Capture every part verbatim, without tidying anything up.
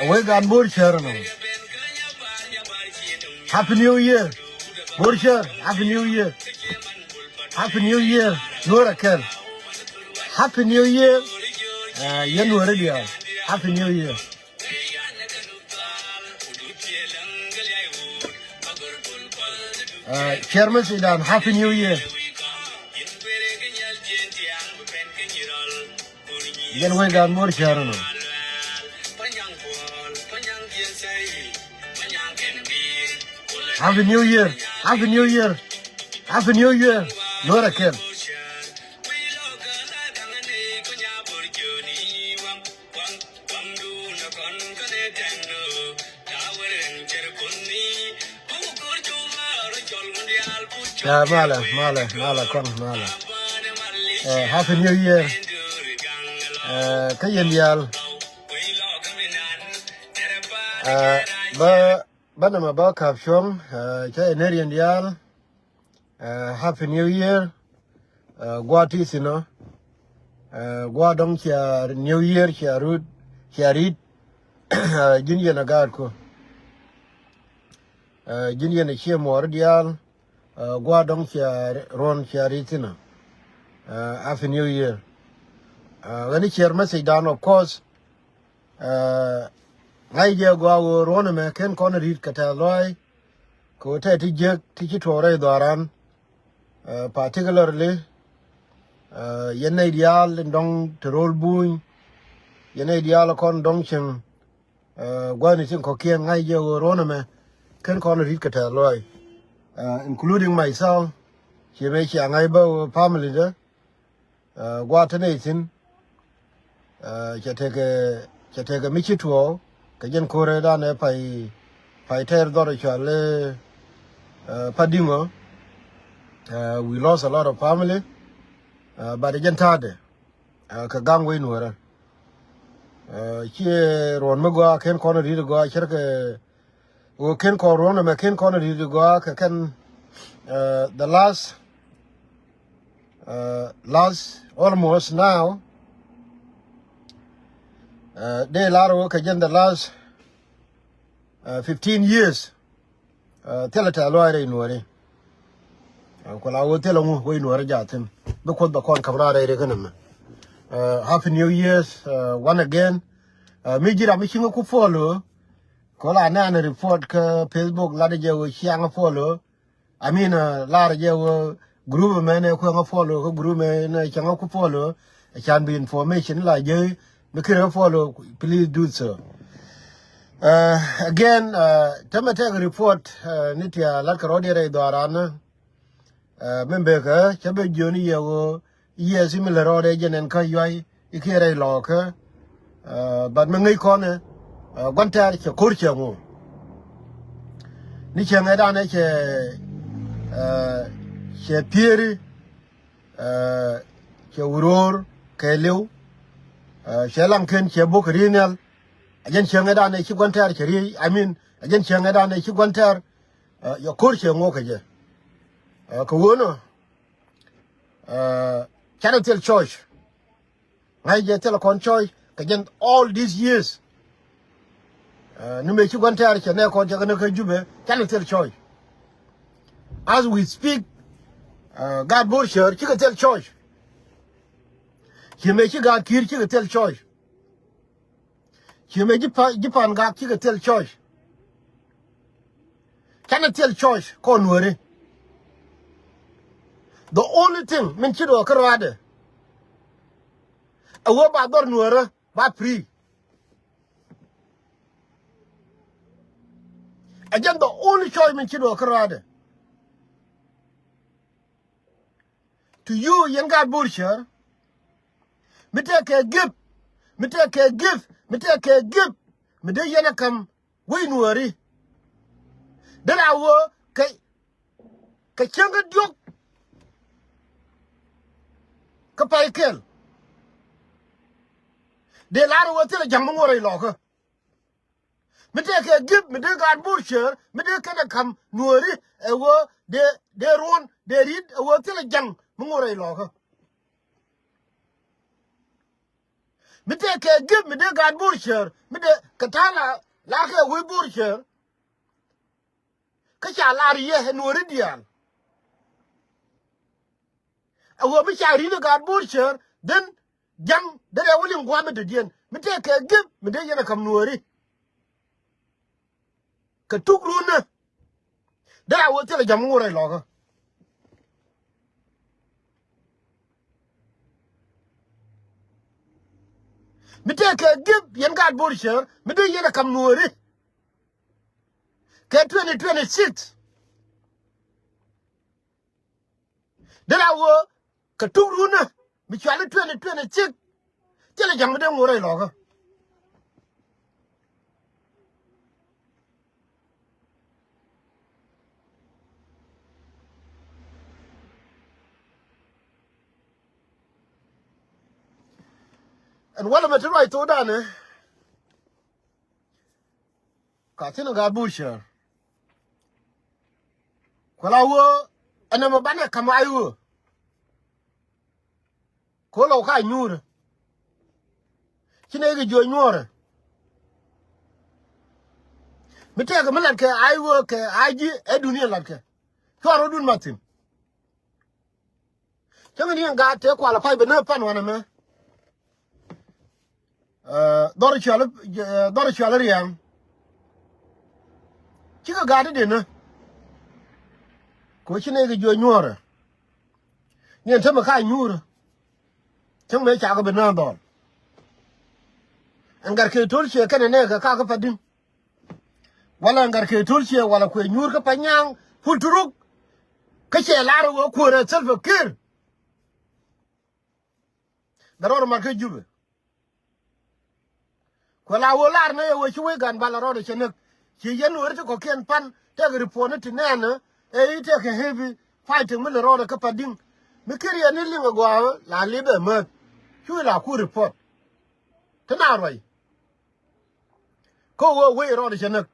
A wek an Bor Cär nɔ. Happy New Year. Bor Cär, Happy New Year. Happy New Year. Nuɔr Akɛl. Happy New Year. Yɛn Nuɔr diaal. Happy New Year. Cär mɛ sidan, Happy New Year. Yɛn wek an Bor Cär nɔ. Happy New Year. Happy New Year. Happy New Year. Nuɔr Akɛl. Malɛ, malɛ, malɛ kɔn, malɛ. Happy New Year. Kä yɛn diaal. Bä, bä nɛmɛ bä ka̱p cuɔ̱ŋ. Cä yɛn ner yɛn diaal. Happy New Year. Gua̱a̱ ti thinɔ. Gua̱a̱ dɔ̱ŋ cia New Year, cia rut, cia rit. Ji̱n yɛn a gaat ku. Ji̱n yɛn a cie muɔɔr diaal. Gua̱a̱ dɔ̱ŋ cia ruɔ̱n cia rit thinɔ. Happy New Year. Ɣän i̱ share message dan, of course. Ŋa̱c jɛ gɔaa ɣöö ruɔ̱n ɛmɛ ken kɔn ri̱t kɛ tɛ̈th lɔaac. Kɛ ɣöö tɛ̈t ti jiäk ti ci tuɔɔk rɛy dhɔaaran. Particularly yɛn nɛy diaal in dɔ̱ŋ te ro̱l buny. Yɛn nɛy diaal kɔn dɔ̱ŋ cieŋ. Gua̱ni tin kɔ̱kiɛn ŋa̱c jɛ ɣöö ruɔ̱n ɛmɛ ken kɔn ri̱t kɛ tɛ̈th lɔaac. Including myself. Ciɛ mëë cia ŋa̱c bä ɣöö family dä. Gua̱a̱ te nɛy thi̱n. Cɛ tekɛ, cɛ tekɛ mi ci tuɔɔk kɛ jɛn ko̱rɛ danɛ pay, pay tɛɛr dhɔr cual i̱ Padiŋɔ. We lost a lot of family. But jɛn ta̱a̱dɛ kɛ gaŋ wec Nuɔrä. Ciɛ ruɔ̱n mi gɔaa ken kɔn ri̱t gɔaa cärkɛ. Ɣöö ken kɔn ruɔ̱n ɛmɛ ken kɔn ri̱t gɔaa kɛ kɛn. The last, last almost now. Dee lar ɣöö kɛ jɛn the last fifteen years. Thilɛ tɛ̈th lɔaac rɛy Nuɔri. Ku la ɣöö thilɛ ŋu wec Nuɔri jathin bi Kuoth bɛ kɔn ka̱m raar rɛy ri kä nɛmɛ. Happy New Year's once again. Mi ji̱ ram mi cieŋ ku follow. Kɔ la nɛn report kä Facebook lat jɛ ɣöö ciaŋ follow. I mean, lar jɛ ɣöö group mɛn ɛ kueŋ follow kä group mɛn ɛ cäŋ ku follow. Can bi information la jɛ mi kir follow, please do so. Again, tämɛ tɛk report ni tia lat kɛ rɔ̱diɛn rɛy dhɔaaran. Min bekä cä bɛ jiöni yɛ ɣöö Yes, mi lɛ rɔɔdɛ jɛn ɛn kä yuay i̱ kiɛ rɛy lɔɔkä. But mi ŋäc kɔnɛ gua̱n tɛ̈r cɛ ko̱r cɛ ŋu. Ni cɛ ŋɛ̈tdanɛ cɛ, cɛ pieri, cɛ wuror kɛ liw. Cɛ laŋ ken cɛ bok ri nhial. A jɛn cɛ ŋɛ̈tdanɛ ci gua̱n tɛ̈r cɛ ri, I mean, a jɛn cɛ ŋɛ̈tdanɛ ci gua̱n tɛ̈r. Yɛ ko̱r cɛ ŋu kɛ jɛ. Kɛ ɣöö nɔ, canɛ thil choice. Ŋa̱c jɛ thil kɔn choice kɛ jɛn all these years. Ni mëë ci gua̱n tɛ̈r cɛ nɛ kɔn cɛ kɛ ni kä Jubɛ canɛ thil choice. As we speak, gaat Bor cär cikɛ thil choice. Ci mëë ci gaat Kiir cikɛ thil choice. Ci mɛ ji̱ pa, ji̱ Pangak cikɛ thil choice. Canɛ thil choice kɔn Nuääri. The only thing min ci duɔɔk kä ruaadɛ, ɛ wee ba dhɔr Nuäärä ba free. Ɛ jɛn the only choice min ci duɔɔk kä ruaadɛ. To you, yɛn gaat Bor Cäär, mi tëëkɛ gift, mi tëëkɛ gift, mi tëëkɛ gift, mi dee yɛn ɛ ka̱m wec Nuääri. Dee la wee kɛ, kɛ cäŋ kä diɔ̱k kä pay kɛl. Dee lar ɛ wee thilɛ ja̱ŋ mi ŋuɔ̱t rɛy lɔkä. Mi tëëkɛ gift, mi dee gaat Bor Cäär, mi dee kɛn ɛ ka̱m Nuääri, ɛ wee dee, dee ruɔ̱n, dee ri̱t, ɛ wee thilɛ ja̱ŋ mi ŋuɔ̱t rɛy lɔkä. Mi tëëkɛ gift, mi dee gaat Bor Cäär, mi dee kɛ ta̱a̱ la, la kɛ wec Bor Cäär. Kä ca lar yɛ ɛ Nuääri diaal. Ɛ wee mi ca ri̱t ɛ gaat Bor Cäär, then ja̱ŋ dee rɛw wä liŋ gua̱a̱th mi dɔ̱diɛn. Mi tëëkɛ gift, mi dee yɛn ɛ ka̱m Nuääri. Kɛ tuk runä. Dee la wee thilɛ ja̱ŋ mi ŋuɔ̱t rɛy lɔkä. Mi tëëkɛ gift, yɛn gaat Bor Cäär, mi dee yɛn ɛ ka̱m Nuääri. Kɛ twenty twenty-six. Dee la wee kɛ tuk runä mi cuali twenty twenty-six. Thilɛ ja̱ŋ mi dee ŋuɔ̱t rɛy lɔkä. Ɛn walɛ mɛ ti ruac thokdan ɛ, ka thi̱n gaat Bor Cäär. Kuɛ la wee ɛn ɛmɛ banɛ ka̱m ay wee. Ko̱ lɔw ka nyuurä. Ci nɛ kɛ jiö nyuɔrä. Mi tëëkɛ mi latkɛ ay wee kɛ ay ji̱ ɛ dunia latkɛ. Cuarɛ dun mathin. Cäŋ ni gaat tëë kual a pay bɛ nä pan wanɛ mɛ. Ɛ, dhɔr cual, ɛ, dhɔr cual riɛŋ. Cikɛ gaat i̱ denä. Kɛ ɣöö ci nɛy kɛ jiök nyuɔ̱ɔ̱rä. Ni ɛn tämɛ ka nyuurä. Cäŋ mëë cakɛ bi nääŋ dhɔl. Ɛn gat kɛ to̱l ciɛ kɛnɛ nɛɛkɛ kakä Padi̱ŋ. Walɛ ɛn gat kɛ to̱l ciɛ walɛ kuɛ nyuur kä Panyaŋ Pulturuk. Kä cɛ lar ɣöö kuäärɛ Salva Kiir. Bɛ rɔɔdɛ mat kä Jubɛ. Kuɛ la wä lar nɛ yɛ wä ci wec gan bal rɔɔdɛ cɛ näk. Ci yɛn wä ri ti kɔkiɛn pan tɛk report ni ti nɛɛnä. Ɛ i̱ tɛk kɛ heavy fighting mi lɛ rɔɔdɛ kä Padi̱ŋ. Mi Kiir yɛn ni liŋ ɛ gɔaa la lip ɛ määth. Cu la ku report. Ti na ruac. Kä wä wec rɔɔdɛ cɛ näk.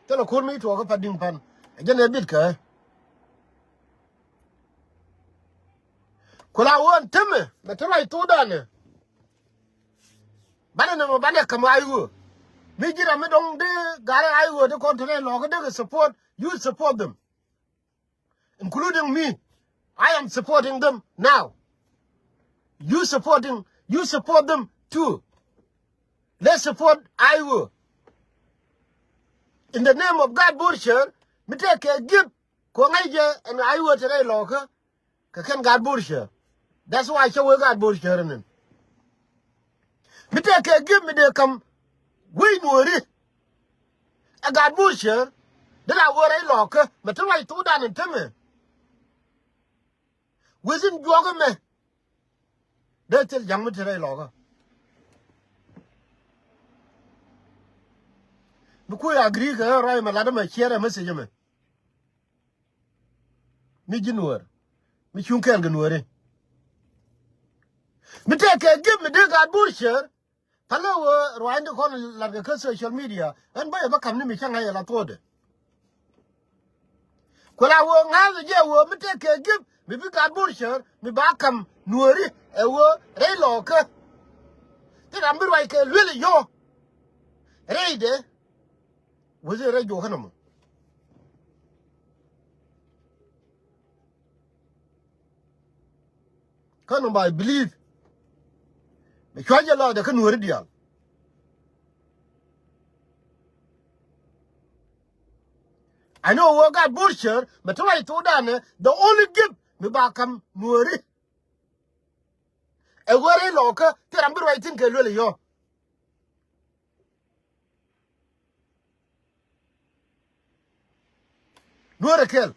Thilɛ ko̱r mi tuɔɔk kä Padi̱ŋ pan. Ɛ jɛn ɛ bit kɛ. Ku la wä ɛn tämɛ mɛ ti ruac thokdanɛ. Banɛ nɛmɛ banɛ ka̱m ay ɣöö. Mi ji̱ ram mi dɔ̱ŋ dee garɛ ay ɣöö dee kɔn te rɛy lɔɔkä dee kɛ support. You support them. Including me. I am supporting them now. You supporting, you support them too. Let's support Aiwo. In the name of God Borchɛr, mi tëëkɛ gift kɛ ŋäc jɛ ɛn Aiwo te rɛy lɔkä. Kɛ kɛn gaat Borchɛr. That's why cä wee gaat Borchɛr ɛnɛn. Mi tëëkɛ gift mi dee ka̱m wec Nuɔ̱ɔ̱ri. Ɛ gaat Borchɛr dee la wee rɛy lɔkä mɛ te ruac thokdan ɛn tämɛ. Within juɔk ɛmɛ dee thil ja̱ŋ mi te rɛy lɔkä. Mi kui̱ agree kɛ ɣän ruac ɛmɛ lat ɛmɛ share ɛ message ɛmɛ. Mi ji̱ Nuɔ̱ɔ̱r mi cuŋ kɛɛl kɛ Nuɔ̱ɔ̱ri. Mi tëëkɛ gift mi dee gaat Borchɛr. Pälɛ wee ruaacni kɔn latkɛ kä social media ɣän bä yɛ bä ka̱m ni mi cä ŋa̱c ɛ la thuɔɔdɛ. Ku la wee ŋa̱c jɛ wee mi tëëkɛ gift mi bi gaat Borchɛr mi ba ka̱m Nuɔ̱ɔ̱ri ɛ wee rɛy lɔkä. Ti ram bi ruac kɛ luel ɛ yɔ rɛydɛ. Wee rɛy juɔkä nɔmɔ. Kä nɔmɔ I believe Bɛ cua̱c jɛ lɔcdɛ kä Nuääri diaal. I know wä gat Burchɛr mɛ ti ruac thokdan ɛ the only gift mi ba ka̱m Nuääri. Ɛ wä rɛy lɔkä thil ram bi ruac thi̱n kɛ luel ɛ yɔ. Nuäär ɛ kɛl.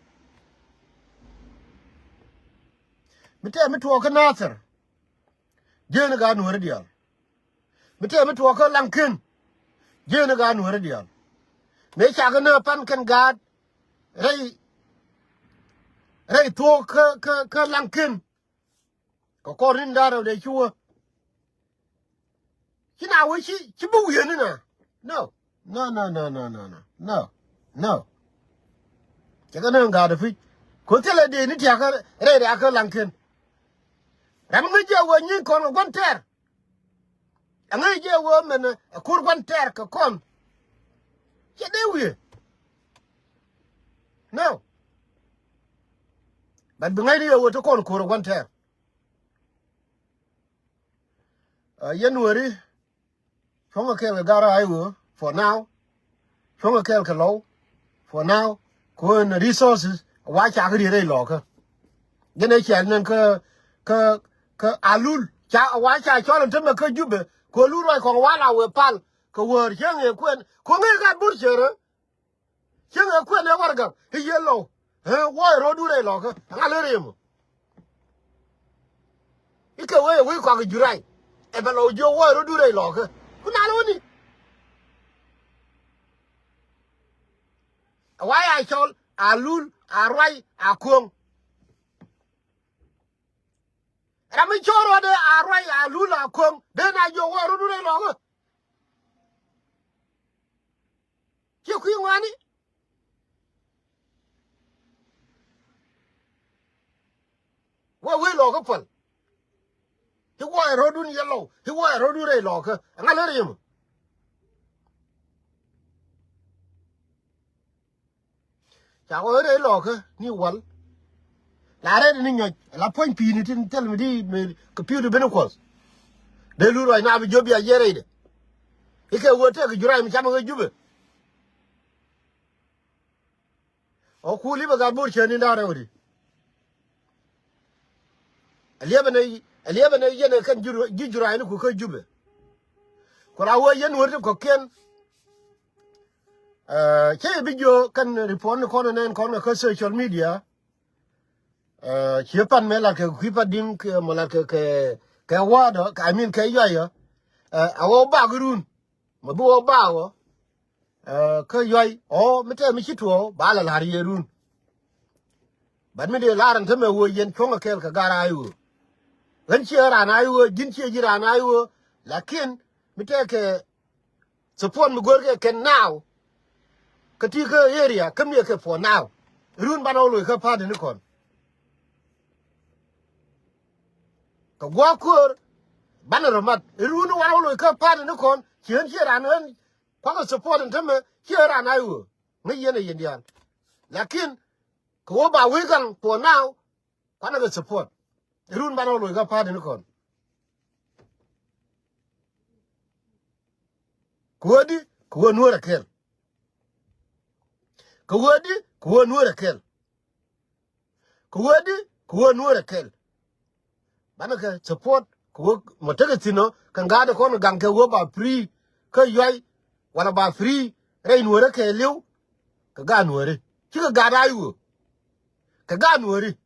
Mi tɛɛ mi tuɔɔk kä Nathir. Jiɛn gaat Nuäär diaal. Mi tɛɛ mi tuɔɔk kä Laŋkin. Jiɛn gaat Nuäär diaal. Mëë cakɛ ni pan kɛn gaat rɛy, rɛy thuɔɔk kä, kä, kä Laŋkin. Kɛ kɔr rin da̱rɛ dee ci wä. Ci na wä ci, ci bi wi̱i̱ ni na. No. No, no, no, no, no, no. No. Cɛ kɛ ni ŋa̱a̱t ɛ pi̱c. Ko̱ thilɛ dee ni tiakä rɛy riakä Laŋkin. Ram ŋäc jɛ wä nyin kɔn kɛ gua̱n tɛɛr. Ɛ ŋäc jɛ wä mɛn ɛ ko̱r gua̱n tɛɛr kɛ kɔn. Cɛ dee wi̱i̱. No. But bi ŋäcni yɛ wä ti kɔn ko̱r ɛ gua̱n tɛɛr. Ɛ, yɛn weri cuɔ̱ŋ kɛ kɛɛl kɛ Gar Highway for now. Cuɔ̱ŋ kɛ kɛɛl kɛ Lɔw for now. Kɛ ɣöö ɛn resources wa ca kä riet rɛy Lɔkä. Jɛn ɛ ciɛ nɛn kä, kä, kä Alul ca wa ca cɔl ɛn tämɛ kä Jubɛ. Kɛ ɣöö Alul ruac kɔŋ wa la wëë pal kɛ wäär cieŋ ëë kuɛn kɛ ɣöö ŋäc gat Burchɛr. Cieŋ ëë kuɛn ëë warɛgak i̱ yiëë Lɔw. Ɛ, wuɔc ro̱du rɛy Lɔkä. Ɛŋa lär yɛ mɔ? I̱ kɛ wee wee kɔak i̱ juray. Ɛ bɛ Lɔw jiök wuɔc ro̱du rɛy Lɔkä. Ku nal wä ni. Ɛ wa ya cɔl Alul, Aruay, Akuɔ̱ŋ. Ram mi cɔɔr rɔɔdɛ Aruay, Alul, Akuɔ̱ŋ. Dee na jiök wuɔc ro̱du rɛy Lɔkä. Ciɛ kui̱ ŋuani. Wee wee Lɔkä päl. Ci wuɔc ro̱dun yɛ Lɔw. Ci wuɔc ro̱dun rɛy Lɔkä. Ɛŋa lär yɛ mɔ? Ca wä rɛy Lɔkä ni wal. La rɛy ni nyɔc la puɔ̱ny pi̱i̱ni tin thil mi di mi kɛ pi̱i̱du ben kuɔth. Dee Lul ruac na bi jiök bia jiɛn rɛydɛ. I̱ kɛ wee tëëk juray mi camɛ ɣä Jubɛ. Ɔ ku li̱p ɛ gat Burchɛr ni da̱rɛ wä di. Ɛ liɛpɛ ni, ɛ liɛpɛ ni yɛn ɛ kɛn ji̱ ru-, ji̱ juray ni ku kä Jubɛ. Ku la wee yɛn wä ti kɔ̱kiɛn. Ɛ, cä yɛ bi jiök kɛn report ni kɔn ɛ nɛn kɔn kɛ kä social media. Ɛ, ciɛ pan mëë lat kɛ kui̱ pa di̱ŋ kɛ mɔ lat kɛ, kɛ, kɛ wa̱a̱dɔ, I mean kɛ yuayɔ. Ɛ, a wä bak run. Mɛ bi wä bak wä. Ɛ, kä yuay ɔ mi tɛm mi ci tuɔɔk ba la la̱r yɛ run. But mi dee la̱r ɛn tämɛ wä yɛn cuɔ̱ŋ kɛ kɛɛl kɛ Gar Highway. Ɣän ciɛ raan Highway, ji̱n ciɛ ji̱ raan Highway. Lakin mi tɛkɛ support mi go̱rkɛ kɛn now. Kä ti kä area kä miɛ kɛ for now. Run banɛ wä loc kä party ni kɔn. Kɛ gua̱a̱k ko̱o̱r banɛ rɔ mat. Run wanɛ wä loc kä party ni kɔn. Ci ɣän ciɛ raan ɣän kuakɛ support ɛn tämɛ ciɛ raan Highway. Ŋäc yɛn ɛ yɛn diaal. Lakin kɛ wä ba wee gaŋ for now. Kuanɛ kɛ support. Run banɛ wä loc kä party ni kɔn. Kɛ wee di, kɛ wee Nuäär ɛ kɛl. Kɛ wee di, kɛ wee Nuäär ɛ kɛl. Kɛ wee di, kɛ wee Nuäär ɛ kɛl. Banɛ kɛ support, kɛ wee mɔ tekɛ thi̱n ɔ, kɛ gat ɛ kɔn gaŋ kɛ wee ba free, kä yuay, wala ba free, rɛy Nuäärä kɛɛliw, kɛ gat Nuääri. Cikɛ gat a iwee. Kɛ gat Nuääri.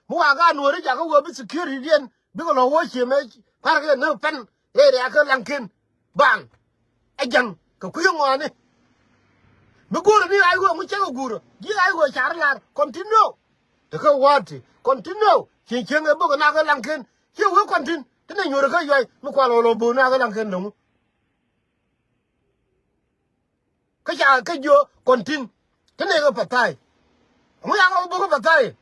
Mi wa gaat Nuääri jakä wee bi security diɛn bikɛ lɔ wee cië mɛ parkɛ ni pɛn area kä Laŋkin. Baŋ ɛ ja̱ŋ kɛ kui̱ ŋɔaani. Mi go̱o̱rɛ ni ay wee ŋu cäkɛ guurä ji̱ ay wee car lar continue. Te kä wa̱a̱ ti continue cieŋ cieŋ ɛ bäkɛ nak kä Laŋkin. Ciɛ wee continue te nɛ nyuɔ̱rɛ kä yuay mi kual ɣɔl ɣɔl bo̱o̱k nak kä Laŋkin lo̱ŋ. Kä ca kä jiö kɔn tin. Kä nɛ kä pa̱tha̱a̱y. Ŋu ya kä bä kä pa̱tha̱a̱y.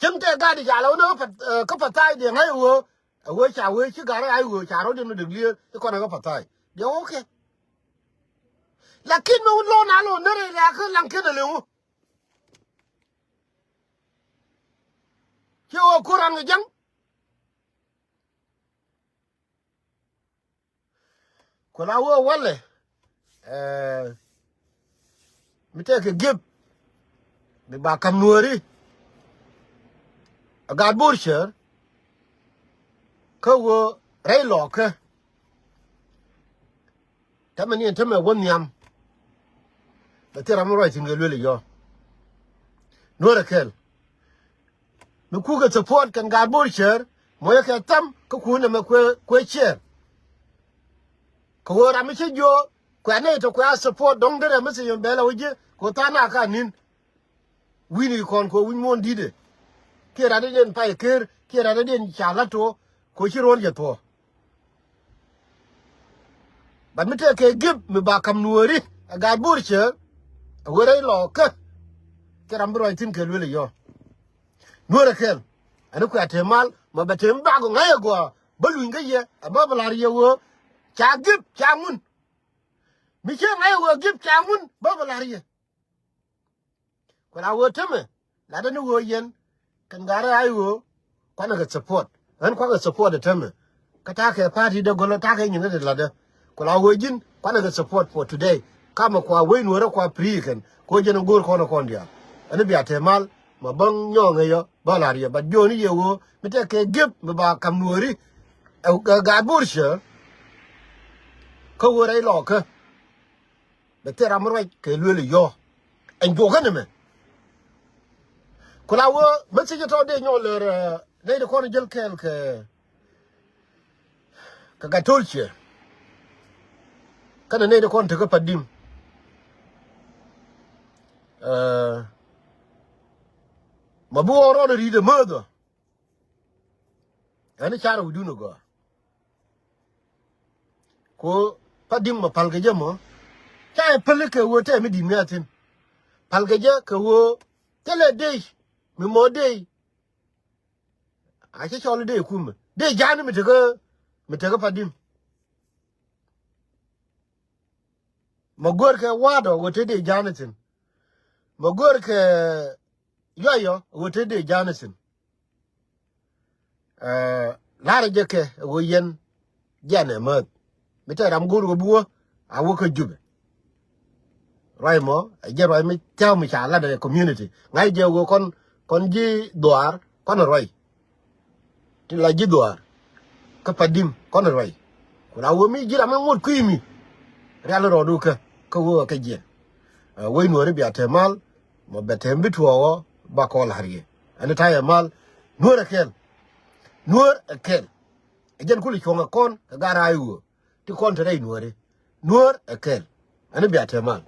Cäŋ tɛ gat i̱ ca la wä ni kä pa̱th-, eh, kä pa̱tha̱a̱y diɛ ŋa̱c ɣöö. Ɛ ɣöö ca wee ci gat ɣa̱c ɣöö ca rɔ̱diɛn mi dek liee i̱ kɔn ɛ kä pa̱tha̱a̱y. Diɛ ɣöö kɛ. Lakin mi wä lo̱n a lo̱n ni rɛy rɛ̈ɛ̈k kä Laŋkin ɛ liŋ wä. Ciɛ ɣöö ko̱r ran kɛ ja̱ŋ. Ku la wee walɛ, eh, mi tɛkɛ gift mi ba kam Nuɔri a gaat Burchɛr kä wee rɛy lɔɔkä. Tämɛ ni ɛn tämɛ wä nhiam. Bɛ thil ram mi ruac thi̱n kɛ luel i̱ yɔ Nuɔr ɛ kɛl. Mi kukɛ support kɛn gaat Burchɛr mɔ yɛ kɛ tham kä kuun ɛmɛ kuɛ, kuɛ share. Kɛ ɣöö ram mi cä jiö kuɛ nɛy tɔ kuɛ a support dɔ̱ŋ derɛ mi thi̱n bɛl a wä ji̱ kɛ ɣöö tha̱a̱ŋ na ka ni̱n. Wi̱ni kɔn kɛ wi̱ny muɔ̱ɔ̱n di̱tɛ. Kiɛ rat dee den pay ker kiɛ rat dee den ca la̱t tuɔ kɛ ɣöö ci ruɔ̱n jɛ thuɔ̱ɔ̱. But mi tëë kɛ gift mi ba ka̱m Nuɔ̱ɔ̱ri a gaat Burchɛr a wee rɛy lɔɔkä. Kɛ ram bi ruac thi̱n kɛ luel i̱ yɔ Nuɔ̱ɔ̱r ɛ kɛl. Ɛn i̱ kuɛ a te mal ma bɛ te mi bak ŋa̱c ɛ gɔaa bä luny kä yɛ a bä bɛ la̱r yɛ ɣöö ca gift ca ŋun. Mi ciɛ ŋa̱c ɛ ɣöö gift ca ŋun bä bɛ la̱r yɛ. Ku la ɣöö tämɛ latdä ni ɣöö yɛn kɛn gaat rɛy ɣöö kuanɛ kɛ support. Ɣän kuakɛ support ɛ tämɛ. Kä ta̱a̱ kɛ party dee gölä ta̱a̱ kɛ nyin kä ti latdä. Ku la ɣöö ji̱n kuanɛ kɛ support for today. Kamɛ kua wec Nuɔ̱ɔ̱rä kua free kɛn kɛ ɣöö jɛn ɛ go̱o̱r kɔn ɛ kɔn diaal. Ɛn i̱ bia te mal ma bäŋ nyɔɔŋ ɛ yɔ bä la̱r yɛ but jiɔni yɛ ɣöö mi tɛkɛ gift mi ba ka̱m Nuɔ̱ɔ̱ri ɛ gaat Burchɛr. Kä wee rɛy lɔɔkä. Bɛ thil ram mi ruac kɛ luel i̱ yɔ ɛn juɔkä ni mɛ. Ku la wee message tɔ dee nyɔk lär nɛy ti kɔn jäl kɛɛl kɛ kɛ gat to̱l ciɛ. Kɛnɛ nɛy ti kɔn tekä Padim. Ɛ, ma bi wä rɔɔdɛ ri̱t ɛ määth ɔ. Ɛn i̱ carɛ wi̱dun ɛ gɔaa. Ku Padim mɔ pal kɛ jɛ mɔ ca jɛ päl kɛ ɣöö tɛm mi di̱t mi a thi̱n. Pal kɛ jɛ kɛ ɣöö thilɛ dec mi mɔ dec. A cä cɔl i̱ dec kumɛ dec ja̱a̱n mi tekä mi tekä Padim. Mɔ gör kɛ wa̱a̱dɔ ɣöö te dec ja̱a̱n thi̱n. Mɔ gör kɛ yɔyɔ ɣöö te dec ja̱a̱n thi̱n. Ɛ, la̱rä jɛ kɛ ɛ ɣöö yɛn jianɛ määth. Mi tɛ ram go̱o̱r ɣöö bi wä a wä kä Jubɛ. Ruac mɔ ɛ jɛ ruac mi thia̱w mi ca lat ɛ community ŋa̱c jɛ ɣöö kɔn kɔn ji̱ dhuaar kɔn ɛ ruac. Ti la ji̱ dhuaar kä Padim kɔn ɛ ruac. Ku la ɣöö mi ji̱ ram mi ŋot kui̱ mi rial rɔɔdu kä kä ɣöö kä jiɛn. Ɛ, wec Nuɔ̱ɔ̱ri bia te mal mɔ bɛ tem bi tuɔɔk ɔ ba kɔn la̱r yɛ. Ɛn i̱ ta̱yɛ mal Nuɔ̱ɔ̱r ɛ kɛl. Nuɔ̱ɔ̱r ɛ kɛl. Ɛ jɛn kul i̱ cuɔ̱ŋ ɛ kɔn kɛ gaat rɛy ɣöö ti kɔn te rɛy Nuɔ̱ɔ̱ri. Nuɔ̱ɔ̱r ɛ kɛl. Ɛn i̱ bia te mal.